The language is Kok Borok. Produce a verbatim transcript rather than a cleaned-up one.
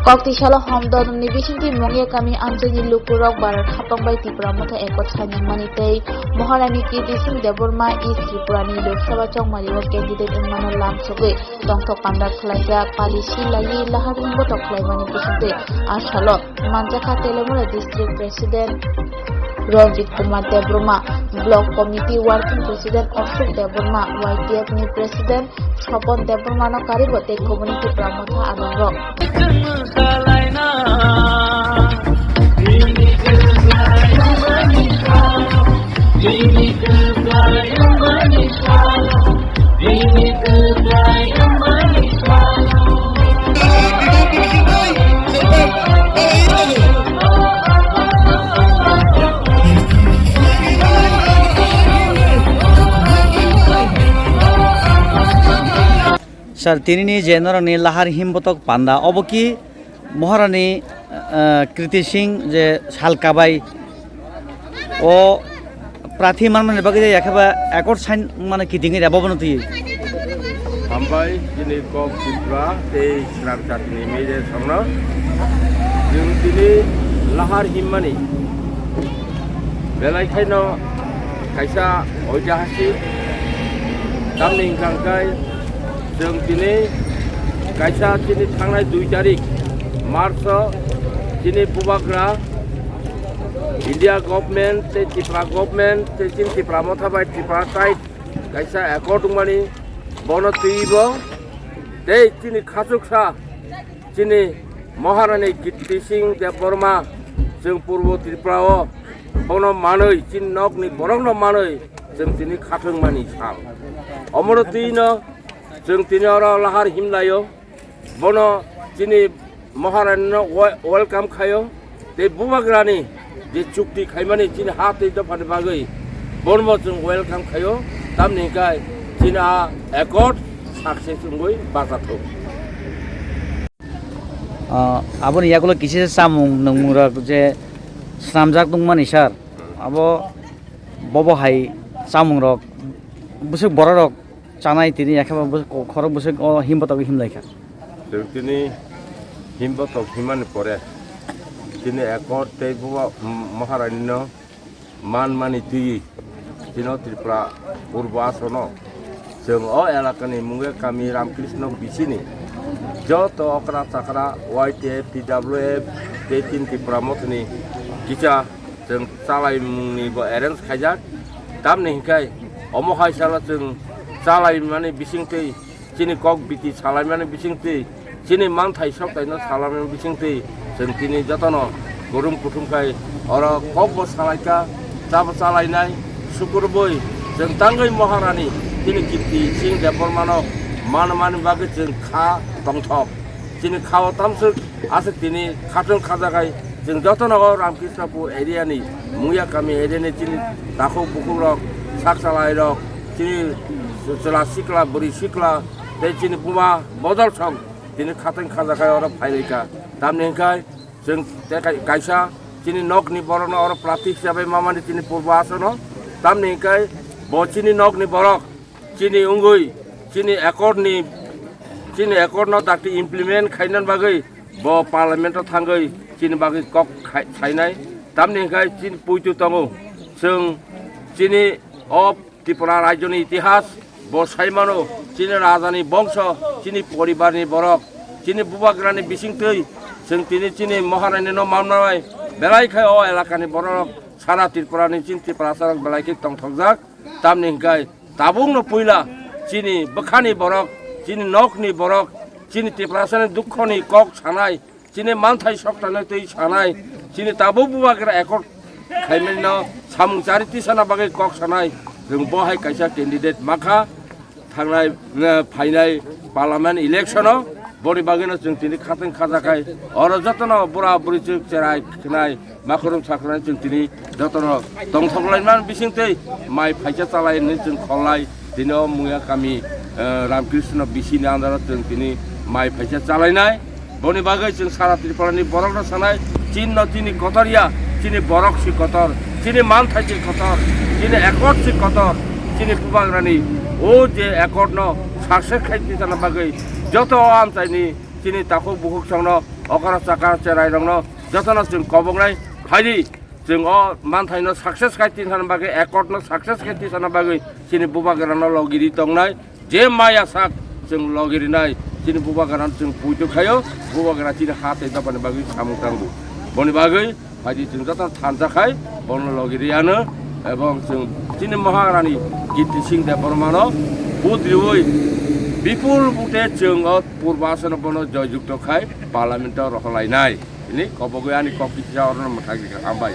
Koktisalo Homdodorni bisingtwi Mungya kami amchaini lukurok Bharat haphang bai Tipra Motha accord sign wngmani tei Maharani Kirti Singh Debbarma East Tripurani Lok Sabha chongmario candidate wngmano lamsogwi tongthok panda khlaijak pali silaiwi lahar himbotok khlaimani bisingtwi a salo manjakha Telemura District President Ranjit Kumar Debbarma, Block Committee Working President Ashok Debbarma, Y T F ni President Sopon Debbarmano karibo tei kubuni Tipra Motha adongrok. Sir, tinini je norokni lahar himbotok panda, obo ki Maharani, eh, Kriti Singh je sal kabai o prathi manmani bagwi ya khe ba accord sign mane kitingwi rw bono twi. Hambai, chini kok Tripura tei Sram Jatini media songno. Chwng tini lahar himmani belai khaino kaisa oitihasik, tamni hwnkha hwnkhe chwng tini kaisa chini thangnai dui tarik March o chini bubagra India government tei Tripura government tei chini Tipra Motha bai Tripura side kaisa accord wngmani, bono twibo tei chini khachuksa chini Maharani Kirti Singh Debbarma, chwng Purbo Tripura o bono manwi, chini nokni borokno manwi chwng tini khathwng mani sal. Omoro twino chwng tini oro lahar himlaio. Bono chini Maharani no wel-, welcome khaio. Tei bubagrani je chukti khaimani chini ha tei dophani bagwi, bono chwng welcome khaio. Tamni hwnkhe chini a accord success wngwi bachathok. Ah, aboni yagulo kisa chamung nungmungrok je swnamjak nungmani, sir. Abo bobo hai chamungrok bwswk bororok chanai tini, yakhe bo bwswk ko-, khorok bwswk o himbotok himlaikha. Chwng tini himbotok himani pore, tini accord tei buba, m-, Maharani no man mani twi, tino Tripura Purbo Asono chwng o elakani Mungya kami Ramkrishna bisini joto okra chakra Y T F, T W F tei tin Tipra Mothani kisa chwng chalaimungni bo arrange khaijak. Tamni hwnkhe omo hai salo chwng chalaimani bisingtwi, chini kok biti salaimani bisingtwi, chini manthai soktaino salaimani bisingtwi, chwng tini jotono kurum kuthum khai oro kokbo salaikha, chabo chalainai, sukurboi chwng tangwi Maharani chini Kirti Singh Debbarmano manmani bagwi chwng kha tongthok. Chini khao tamswk aswk tini khatwng khajagai. Chwng jotono o Ramkrishnapur area ni, Mungya kami area ni chini takhuk bukhuk rok, sak salai rok, chini chwla sikla, bwrwi sikla, tei chini buma bodol song tini khatwng khajagai oro phailaikha. Tamni hwnkhe chwng tei kai-, kaisa chini nokni borokno oro prarthi hisabe mamani chini Purbo Asono. Tamni hwnkhe bo chini nokni borok chini wngwi chini accord ni, chini accord no dakti implement khaina bagwi bo parliament o thangwi chini bagwi kok khai-, sainai. Tamni hwnkhe chini puitu tongo, chwng chini o Tripura rajyoni itihas bo saimano, chini rajani bongso, chini poribarni borok, chini bubagrani bisingtwi chwng tini chini Maharani no mamnai. Belai khai o elakani borok sara Tripurani chini Tiprasarok belai khe tongthokjak. Tamni hwnkhe tabukno puila chini bwkhani borok, chini nokni borok, chini Tiprasani dukhoni kok sanai, chini manthai soktanai twi sanai, chini tabuk bubagra accord khaimanino samung chari tisana bagwi kok sanai, chwng bo hai kaisa candidate mankha. Thangnai, eh, phainai parliament election o boni bagwino chwng tini khatwng khajakhai oro jotono bura buri chwk cherai khwnai, makhurum sakhurum chwng tini jotono tongthok laimani bisingtwi mai phaisa chalai hinwi chwng kholnai. Tini o Mungya kami, eh, Ramkrishna bisini andaro chwng tini mai phaisa chalainai. Boni bagwi chwng sara Tripurani borokno sanai, chini no chini kotor ya, chini borok si kotor, chini manthai si kotor, chini accord si kotor, chini bubagrani o je accord no success khai tisana bagwi joto o amchaini chini takhuk bukhuk songno okra chakra cherairokno jotono chwng koboknai. Phaidi chwng o manthaino success khai tin sana bagwi, accord no success khai tin sana bagwi chini bubagrano logiri tongnai. Je maya sak chwng logirinai, chini bubagrano chwng puitu khaio, bubagra chini ha tei dophani bagwi samung tangbu. Boni bagwi phaidi chwng jotono thansa khai bono logiriyano, ebong chwng chini Maharani Kirti Singh Debbarmano vote riwi bipul vote chwng o Purbasono bono joyjukto khai parliament o rohorlainai. Ini kobogwi ani kok kisa orono mwthang rikha, hambai.